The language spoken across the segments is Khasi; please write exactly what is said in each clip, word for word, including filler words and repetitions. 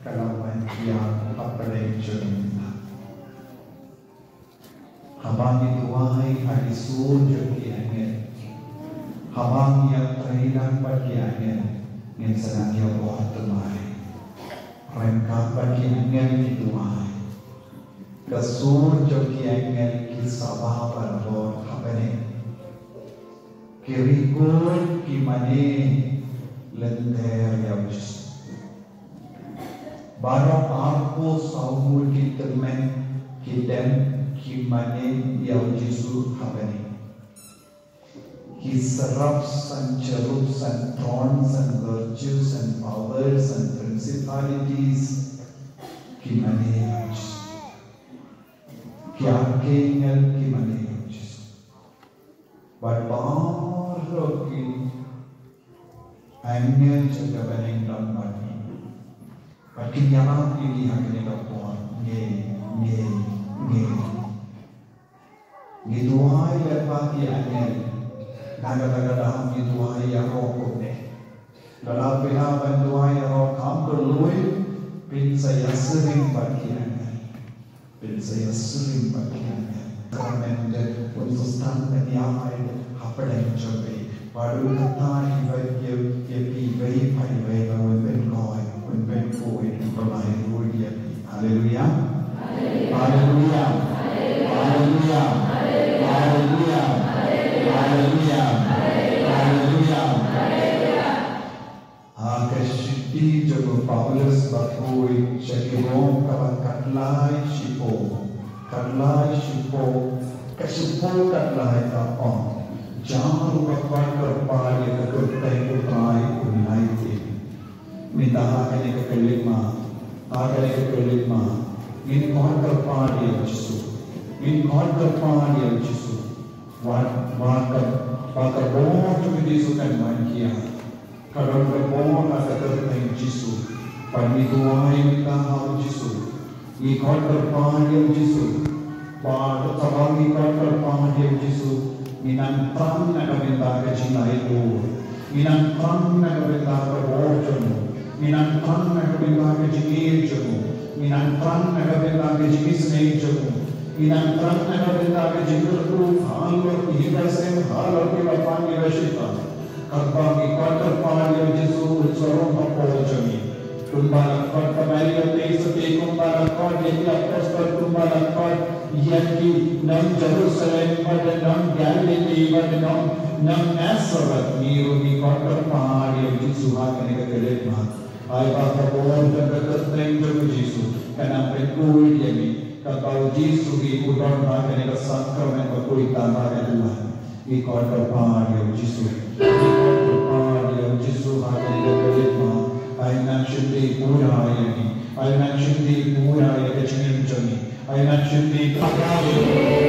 Ka la wan ïa ka pdeng jong ngi. Haba ngi duwai ha ki sur jong ki angel, haba ngi ïatrei lang bad ki angel, ngin sa nang ïa bor thymmai. Ryngkat bad ki angel ngi duwai. Ka sur jong ki angel ki saba ban bor ha bneng. Ki record, ki mane lynter ïa u Jisu. Baroh arphew saw ngut ki tymmen, ki dem, ki mane ïa u Jisu ha bneng. Ki seraph, san cherub, san thrones, san virtues, san powers, san principalities, ki mane ïa u Jisu. Ki archangel ki mane ïa u Jisu. Bad baroh ki angel jong ka bneng don bad ngi. Bad kin ïarap ïa ngi ha kane ka por. Ngi, ngi, ngi. Ngi duwai lem bad ki angel. Na kata ka daw ngi duwai ïaroh kumne. Lada phi hap ban duwai ïaroh kam kylluid, phin sa ïasyriem bad ki angel. Phin sa ïasyriem bad ki angel. Sakrament un sa stad ban ïaid hapdeng jong phi. Bad un kata ïa phi, ïa phi iwei pa iwei ba un pynkob. Ka shithi jong u Paulus ba pule sha ki Rom kaba khatlai shiphew, khatlai shiphew, ka shiphew khatlai ka ong, jar u ba khot kyrpad ïa ka kyrteng U Trai un ïai tip. Mynta ha kane ka khyllipmat, ha kane ka khyllipmat, ngin khot kyrpad ïa u Jisu, ngin khot kyrpad ïa u Jisu. Wat ba ka, ba ka bor jong u Jisu kan wan khia. Ka don ka bor ha ka kyrteng Jisu. Bad ngi duwai mynta ha u Jisu. Ngi khot kyrpad ïa u Jisu. Bad haba ngi khot kyrpad ïa u Jisu, ngin nang tang na ka bynta ka jinglait jong u. Ngin nang tang na ka bynta ka bor jong u. Ngin nang tang na ka bynta ka jingïeit jong u. Ngin nang tang na ka bynta ka jingisynei jong u. Ngin nang tang na ka bynta ka jingkyrkhu halor ki hima seng, halor kiba pan kiba shitang. Katba ngi khot kyrpad ïa u Jisu, u sarong hapoh jong ngi. Kumba la khot ka Maria theisotti, kumba la khot ïa ki apostol, kumba la khot ïa ki nong Jerusalem bad nong Galilee bad nong, nong Nazareth, ngi ruh ngi khot kyrpad ïa u Jisu ha kane ka khyllipmat. Ai ba ka bor jong ka kyrteng jong u Jisu kan nang pynkhuid ïa ngi, katba u Jisu hi u don ha kane ka sakramen ba khuid tam ha ka jingim. Ngi khot kyrpad ïa u Jisu. Ngi khot kyrpad ïa u Jisu ha kane ka khyllipmat. Ai nang shim dei pura ïa ngi. Ai nang shim dei pura ïa ka jingim jong ngi. Ai nang shim dei pura ïa ngi.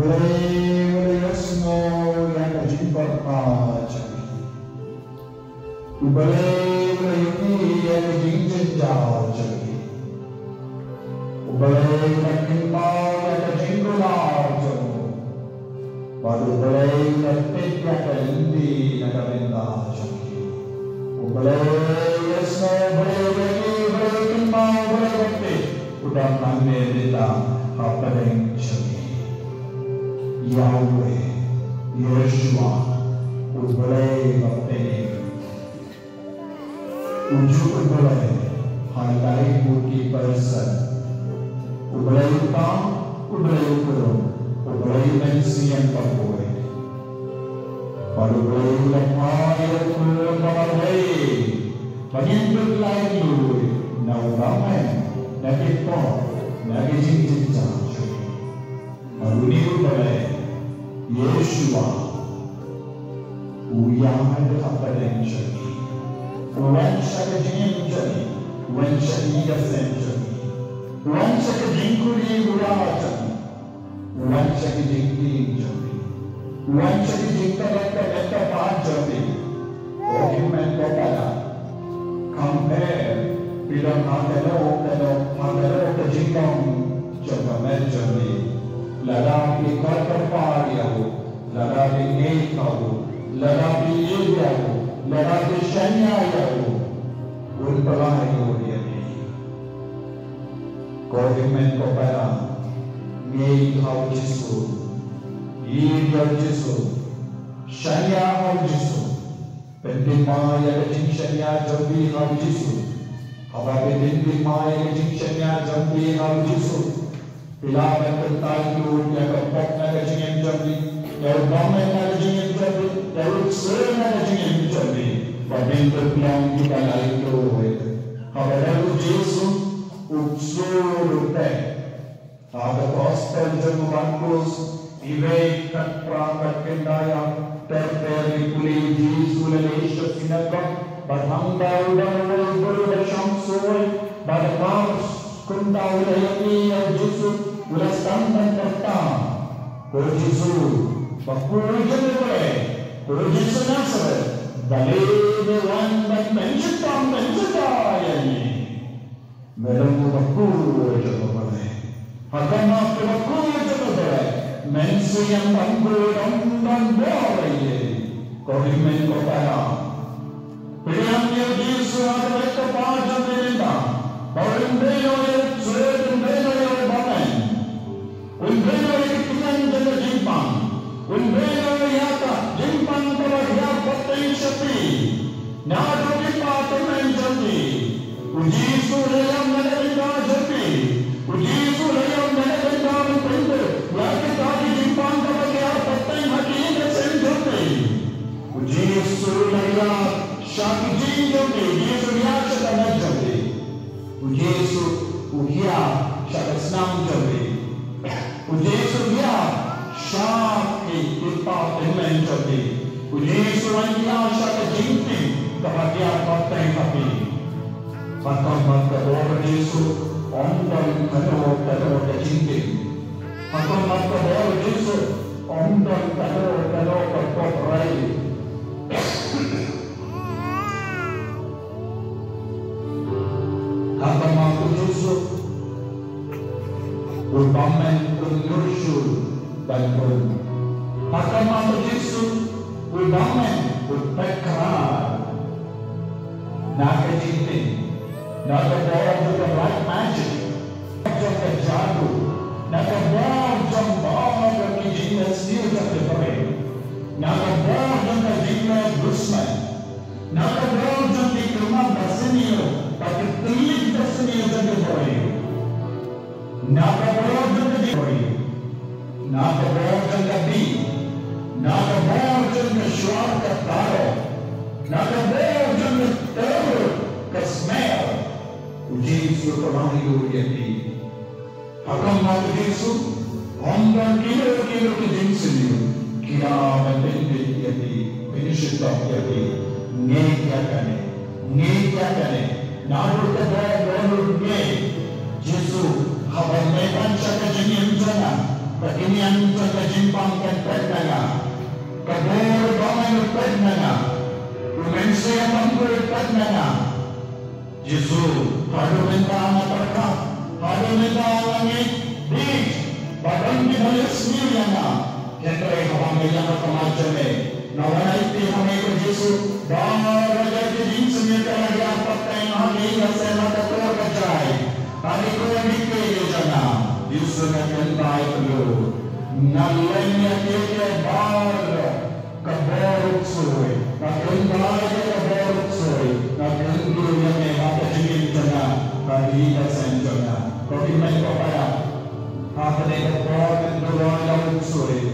Blei u la ïohsngew ïa ka jingpyrta jong ki. U Blei u la ïohi ïa ka jingjynjar jong ki. U Blei u la kynmaw ïa ka jingkular jong u. Bad U Blei u la tip ïa ka lynti na ka bynta jong ki. U Blei u ïohsngew, U Blei u ïohi, U Blei u kynmaw, U Blei u tip. U dang nangne mynta hapdeng jong ngi. Yahweh, Yeshua, U Blei ba pynïeng. U juh U Blei ha lai ngut ki person. U Blei u Kpa, U Blei u Khun, U Blei u Mynsiem Bakhuid. Bad U Blei u la phai ïa U Khun ba marwei ba ngin pyllait lut na u bymmen, na ki pop, na ki jingjynjar jong ngi. Bad une U Blei, Yeshua, u ïaid hapdeng jong ngi. U wan sha ka jingim jong ngi, u wan sha ka ïing ka sem jong ngi. U wan sha ka jingkhuslai jong ngi. U wan sha ka jingtieng jong ngi. U wan sha ka jingkylli ka met ka phad jong ngi. Ko hynmen ko para, kham pher phi don ha kano kano, ha kano ka jinglong jong ka met jong phi. Lada phi kyrpad ïa u, lada phi ngeit ha u, lada phi ïeit ïa u, lada phi shaniah ïa u, un pyllait lut ïa phi. Ko hynmen ko para, ngeit ha u Jisu, ïeit ïa u Jisu, shaniah ha u Jisu. Pynthymmai ïa ka jingshaniah jong phi ha u Jisu. Haba phi pynthymmai ïa ka jingshaniah jong phi ha u Jisu, phi lah ban pynthikna ïa ka pop na ka jingim jong phi, ïa u bymmen na ka jingim jong phi, ïa u ksuid na ka jingim jong phi. Ba phin pynlong ïa ka laitluid. Haba don u Jisu, u ksuid u teh. Ha ka gospel jong u Markus, iwei khatphra khatkhyndai, ter ter ki pule, Jisu u la leit sha synagog, bad hangta u don uwei u briew ba shong shuh, bad ha ka por kumta u la ïohi ïa u Jisu, u la sdang ban pyrta, Ko Jisu, ba khuid jong U Blei, ko Jisu Nasaret, balei me wan ban pynshitom pynshata ïa ngi? Me long uba khuid jong U Blei. Ha khmat uba khuid jong U Blei, mynsiem bad khuid ym don bor ïa ngi. Ko hynmen ko para, pdiang ïa u Jisu ha ka met ka phad jong phi mynta. Ba un bynroi ïa u ksuid, un bynroi ïa u bymmen. Un bynroi ïa ki tngen jong ka jingpang. Un bynroi ïa ka jingpang kaba hiar pateng sha phi. Naduh ki kpa tymmen jong phi. U Jisu u la ïam na ka bynta jong phi. U Jisu u la ïam na ka bynta ban pyndep ïa kita ki jingpang kaba hiar pateng ha ki ïing ki sem jong phi. U Jisu u la ïam sha ki jingim jong phi. U Jisu u ïam sha ka met jong phi. U Jisu u hiar sha ka snam jong phi. U Jisu u hiar sha ki kpa tymmen jong phi. U Jisu u hiar sha ka jingtim kaba hiar pateng ha phi. Bad ha khmat ka bor u Jisu ym don kano kano ka jingtim. Ha khmat ka bor u Jisu ym don kano kano ka pop rai. Ha khmat u Jisu u bymmen un ïoh shuh ban rung. Ha khmat u Jisu u bymmen un peit khraw. Na ka jingtim, na ka bor jong ka black magic, jong ka jadu, na ka bor jong baroh ki jingleh sniew jong ki briew, na ka bor jong ka jingleh dusman, na ka bor jong ki kyrmat basniew bad ki tylli basniew jong ki briew. Na ka bor jong ka jingim, na ka bor jong ka bi, na ka bor jong ka shuwa ka taro, na ka bor jong ka taro ka smer, u Jisu u la ïoh ïa phi. Ha khmat u Jisu, ym don kino kino ki jingsniew ki lah ban pyndep ïa phi, pynshitom ïa phi. Ngeit ïa kane, ngeit ïa kane. Naduh kaba don u ngeit, Jisu, haba me pan sha ka jingim jong nga, Ka kñiang jong ka jingpang kan peit na nga. Ka bor ba ngan peit na nga. U Mynsiem Bakhuid peit na nga. Jisu, haduh mynta nga pyrkhat, haduh mynta nga ngeit beit ba don kiba leh sniew ïa nga. Hynrei haba nga ïeng ha khmat jong me, nga wan aiti ha me ko Jisu, baroh ki jingsniew ka la ïa pateng ha ki ïing ka sem ha ka por ka jai. Ha ki khun ki kti jong nga, Jisu nga kyntait ïa u. Nga leh ïa ki baroh. Ka bor u ksuid, nga kyntait ïa ka bor u ksuid, nga kyntait ïa me ha ka jingim jong nga, ha ki ïing ka sem jong nga. Ko ki mei ko para, ha kane ka por ngan duwai ïa u ksuid.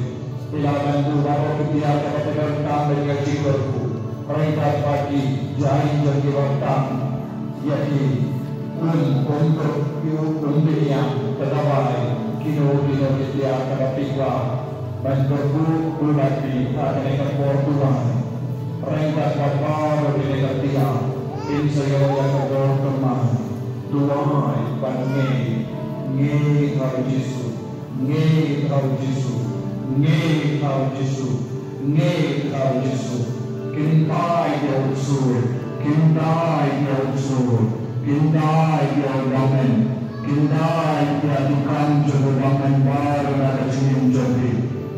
Phi lah ban duh baroh ki tiar kaba phi donkam ha ka jingkyrkhu. Ryngkat bad ki jaiñ jong ki ba tam ïa ki, um, um, um, um, ïa ka dawai, kino kino ki tiar kaba phi kwah. Ban kyrkhu bad phi ha kane ka por duwai. Ryngkat bad baroh kine ki tiar, ngin sa ïoh ïa ka bor thymmai. Duwai bad ngeit, ngeit ha u Jisu, ngeit ha u Jisu, ngeit ha u Jisu, ngeit ha u Jisu. Kyntait ïa u ksuid, kyntait ïa u ksuid, kyntait ïa u dang. Kyntait ïa ki kam jong u dang baroh na ka jingim jong phi.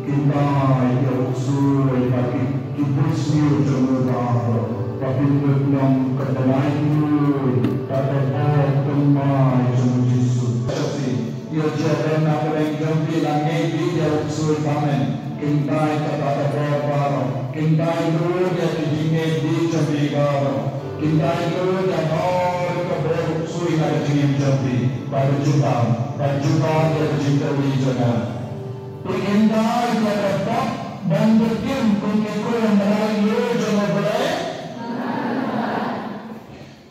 Kyntait ïa u ksuid bad ki, ki buit sniew jong u baroh. Ba phin ïoh long ka bnai kynnoh, ka bor thymmai jong u Jisu. Ïa jong na ka bnai jong phi la ngeit ïa u ksuid ba men. Kyntait ïa ka bor baroh. Kyntait lut ïa ki jingngeit jong phi baroh. Kyntait lut ïa baroh ka bor ksuid na ka jingim jong phi. Bad jubab, bad jubab ïa ka jingkylli jong nga. Phi kyntait ïa ka pop ban bteng kum ki khun ba la ïoh jong U Blei.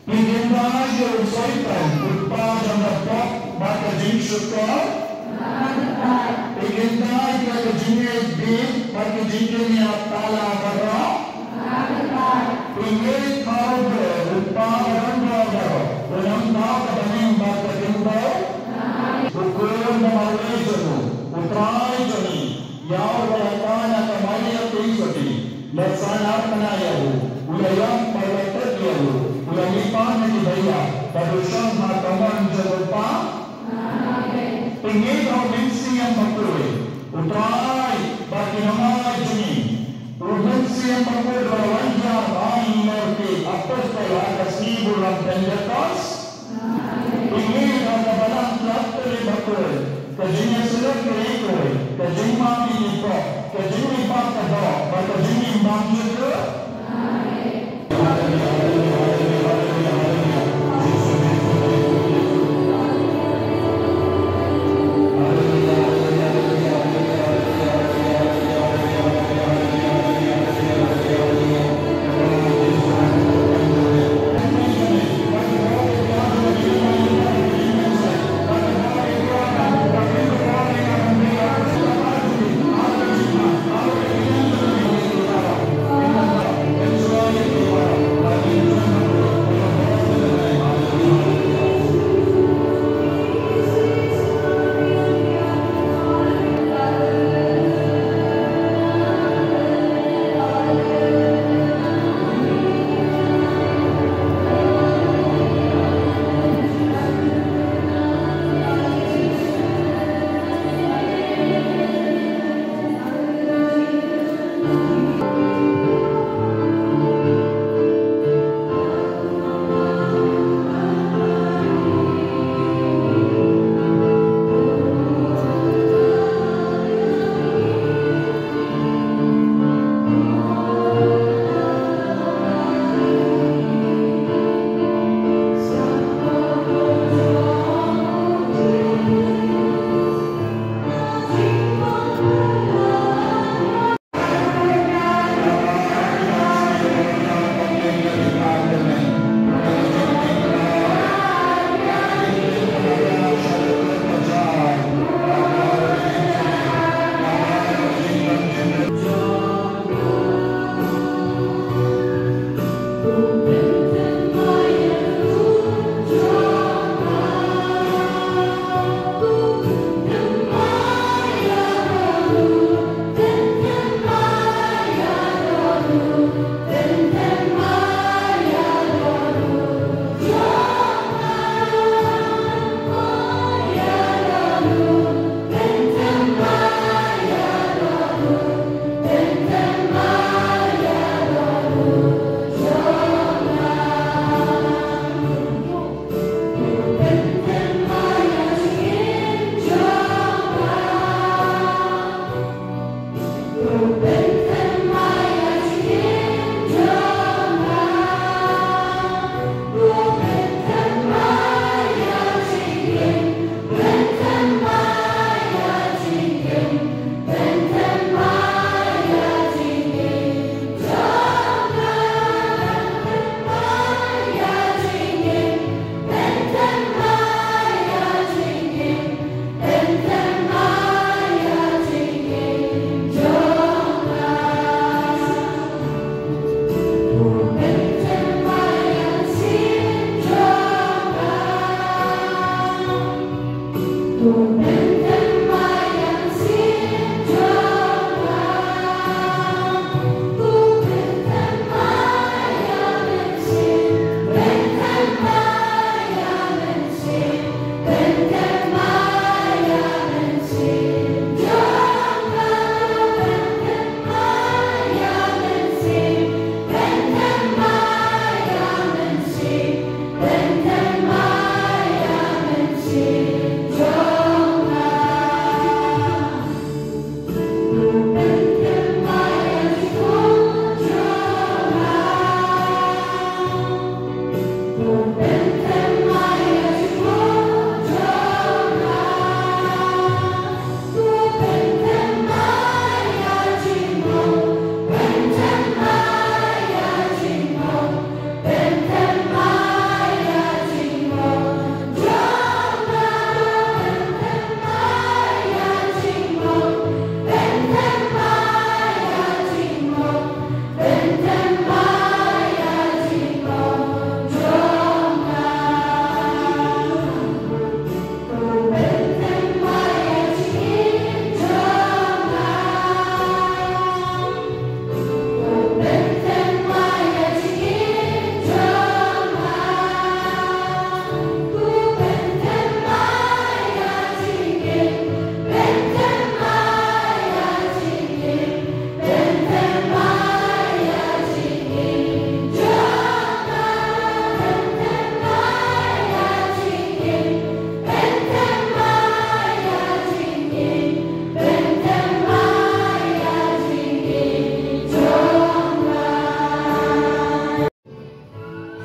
Phi kyntait ïa u Soitan, u kpa jong ka pop bad ka jingshukor. Phi kyntait ïa ka jingïeit bad ka jingkñia tala baroh. Phi ngeit ha U Blei, u Kpa badonbor baroh, u nongthaw ka bneng bad ka kynthei. U Khun ba marwei jong u, U Trai jong ngi. Ïa u ba la kha na ka Maria Theisotti, la sahnarphna ïa u, u la ïap bad la klet ïa u, u la mihpat na ki baïap, bad u shong ha ka mon jong u Kpa. Amen. Phi ngeit ha u Mynsiem Bakhuid, U Trai bad ki nongai jong ngi. U Mynsiem Bakhuid ba la wan hiar ha ngi lor ki apostol ha ka sngi burom Pentekost. Phi ngeit ha ka Balang Katholik bakhuid, ka jingïasyllok kyrkhu, ka jingmap ïa ki pop, ka jingmihpat ka doh, bad ka jingim bymjukut.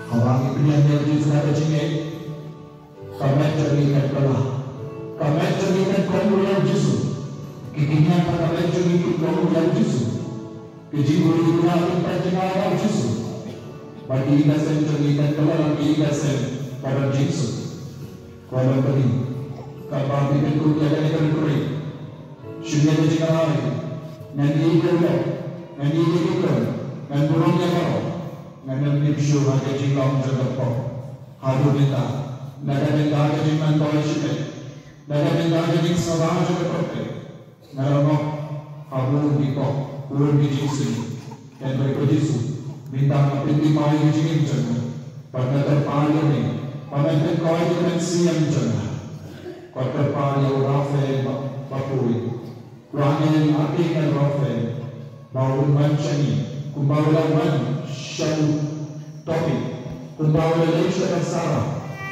Haba ngi pdiang ïa U Jisu ha ka jingngeit, ka met jong ngi kan kylla. Ka met jong ngi kan kohnguh ïa U Jisu. Ki khñiang ha ka met jong ngi ki kohnguh ïa U Jisu. Ki jingbuhrieh ki jingpait jong ngi ha U Jisu. Bad ki ïing ki sem jong ngi kan kylla lang ki ïing ki sem ba don jingsuk. Ko longkmie, kaba phi pynkup ïa kane ka ri, shim ïa ka jingïarai. Ngan ïeit ïa u lok, ngan ïeit ïa ki khun, ngan burom ïa baroh. Ngan ym ïoh shuh ha ka jinglong jong ka pop. Haduh mynta, na ka bynta ka jingmyntoi shimet, na ka bynta ka jingsngewbha jong ka pop. Nga la ong ha bun ki pop, bun ki jingsngi. Hynrei ko Jisu, mynta nga pyntip ïa ka jingim jong nga. Bad nga kyrpad ïa me ba men pynkoi ïa ka mynsiem jong nga. Ko kyrpad ïa u Raphael ba, ba poi. U angel, u archangel Raphael, ba un wan sha ngi kumba u la wan sha u Tobit, kumba u la leit sha ka Sara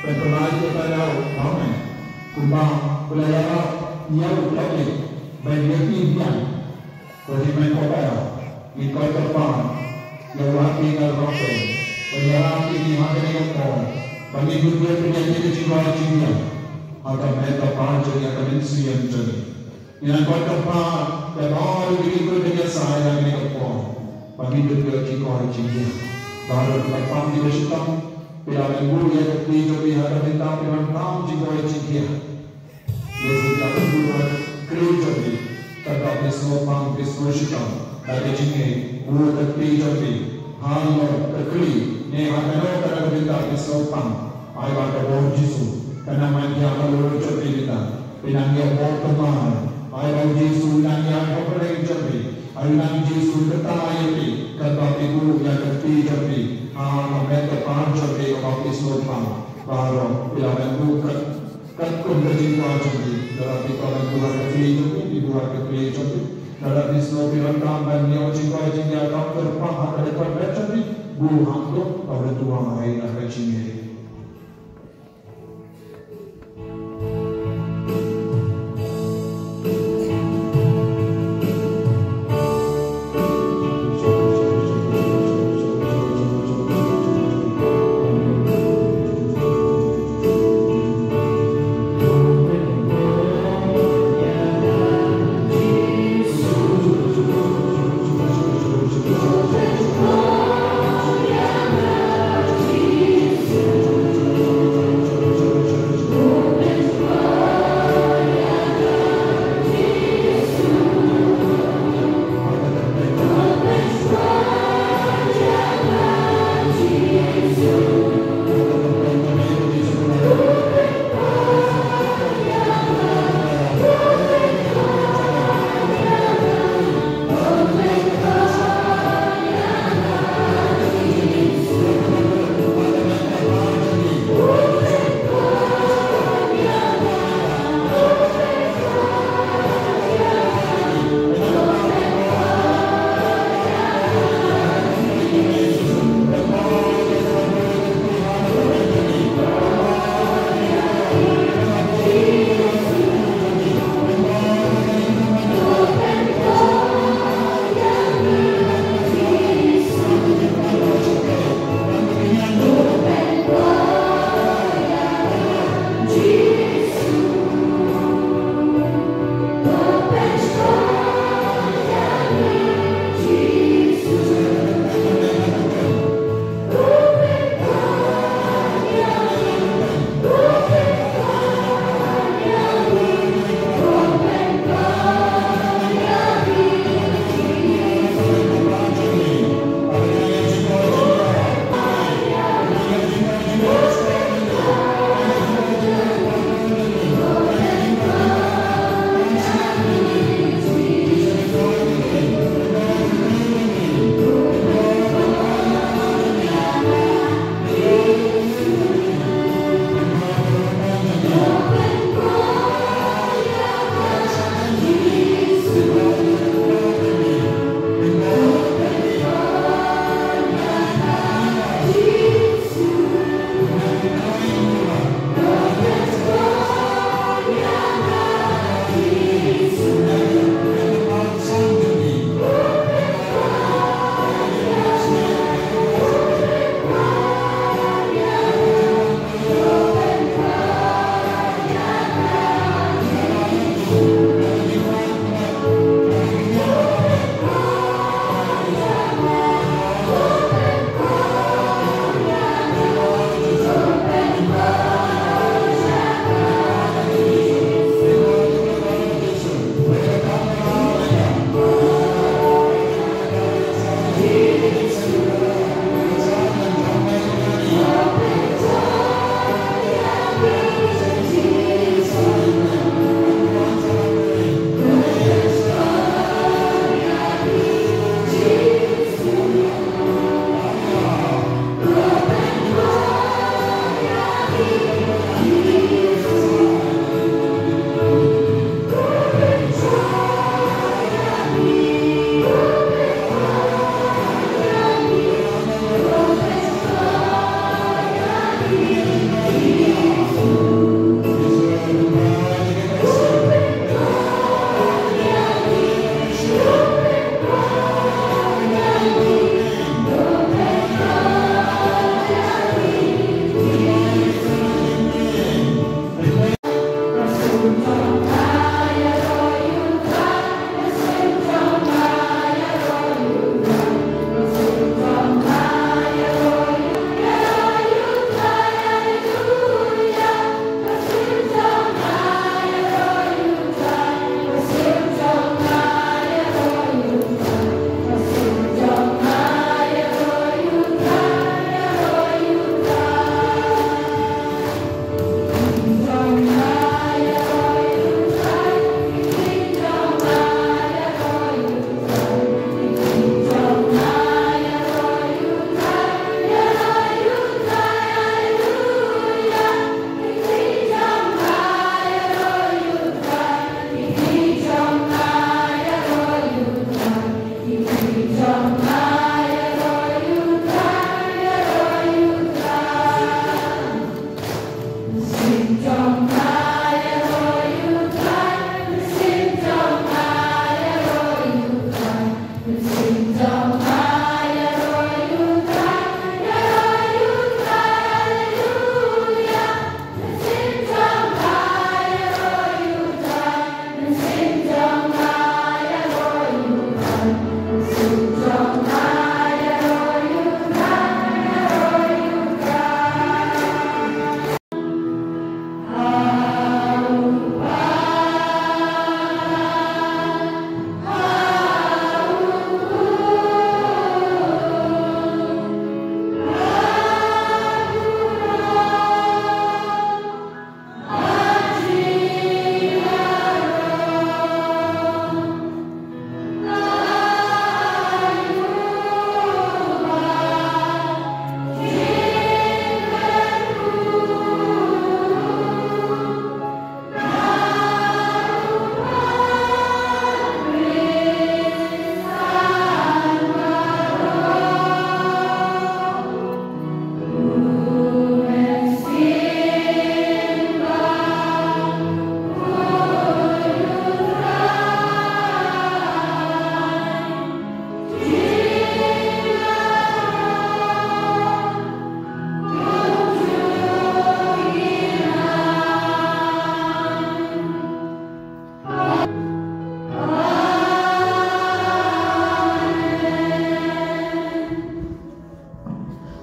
ban pynlait ïa ka daw ba me, kumba u la ïarap ïa u Tobit ban ïa ki biang. Ko jingmut ko para, ngin koit kyrpad ïa u archangel Raphael ban ïarap ïa ngi ha kane ka por, ba ngin dup ïa ka jingkoit jingbiang ha ka met ka par jong ngi, ha ka mynsiem jong ngi. Ngi nang koit kyrpad ïa baroh ki briew kiba ïasaid ha kane ka por, ba ngin dup ïa ka jingkoit jingbiang. Baroh kiba pang kiba shitom, phi la buh ïa ka kti jong phi ha ka bynta phi donkam jingkoit jingbiang. Ngi sngewbha ban buh ïa ka kti jong phi, kaba phi sngewpang phi sngewshitom ha ka jingngeit, buh ïa ka kti jong phi halor ka kti ne ha kano kano ka bynta phi sngewpang. Ai ba ka bor Jisu kan nang mangkhiah halor jong phi mynta. Phi nang ïa bor thymmai. Ai ba u Jisu un nang ïaid hapdeng jong phi. Ai u nang Jisu un kyrteng ïa phi katba phi buh ïa ka kti jong phi ha ka met ka par jong phi kaba phi sngewpang. Baroh phi lah ban buh kat, katkum ka jingkwah jong phi. Lada phi kwah ban buh ha ka kti jong phi, phi buh ha ka kti jong phi. Lada phi sngew phi donkam ban ïoh jingkwah jingbiang, kyrpad ha ka dkhot met jong phi, buh hangto, ba u la duwai na ka jingngeit.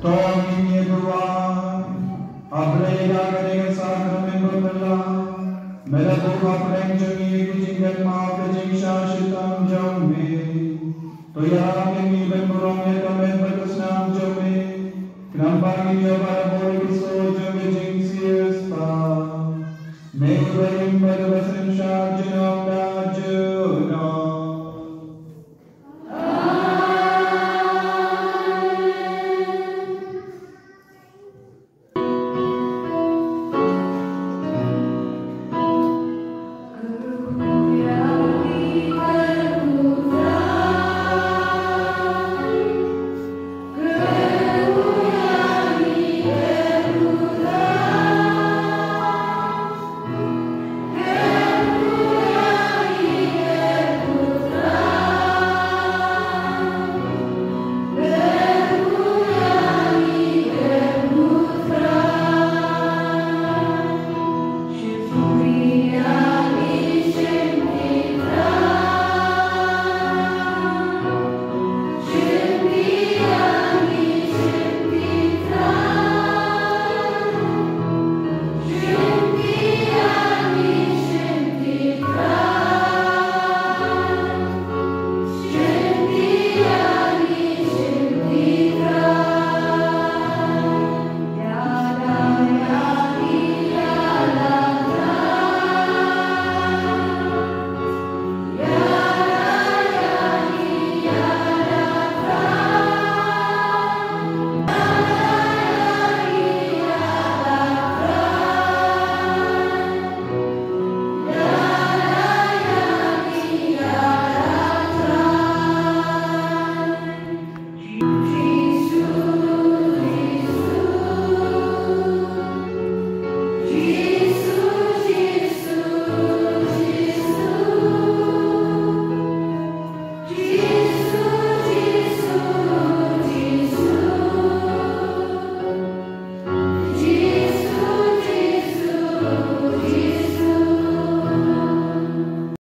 To ngin ïa duwai. A Blei, da kane ka sakramen bakla me la buh hapdeng jong ngi ka jingkynmaw ka jingshah shitom jong me. To ïarap ïa ngi ban burom ïa ka met bad ka snam jong me. Khnang ba ngin ïoh ban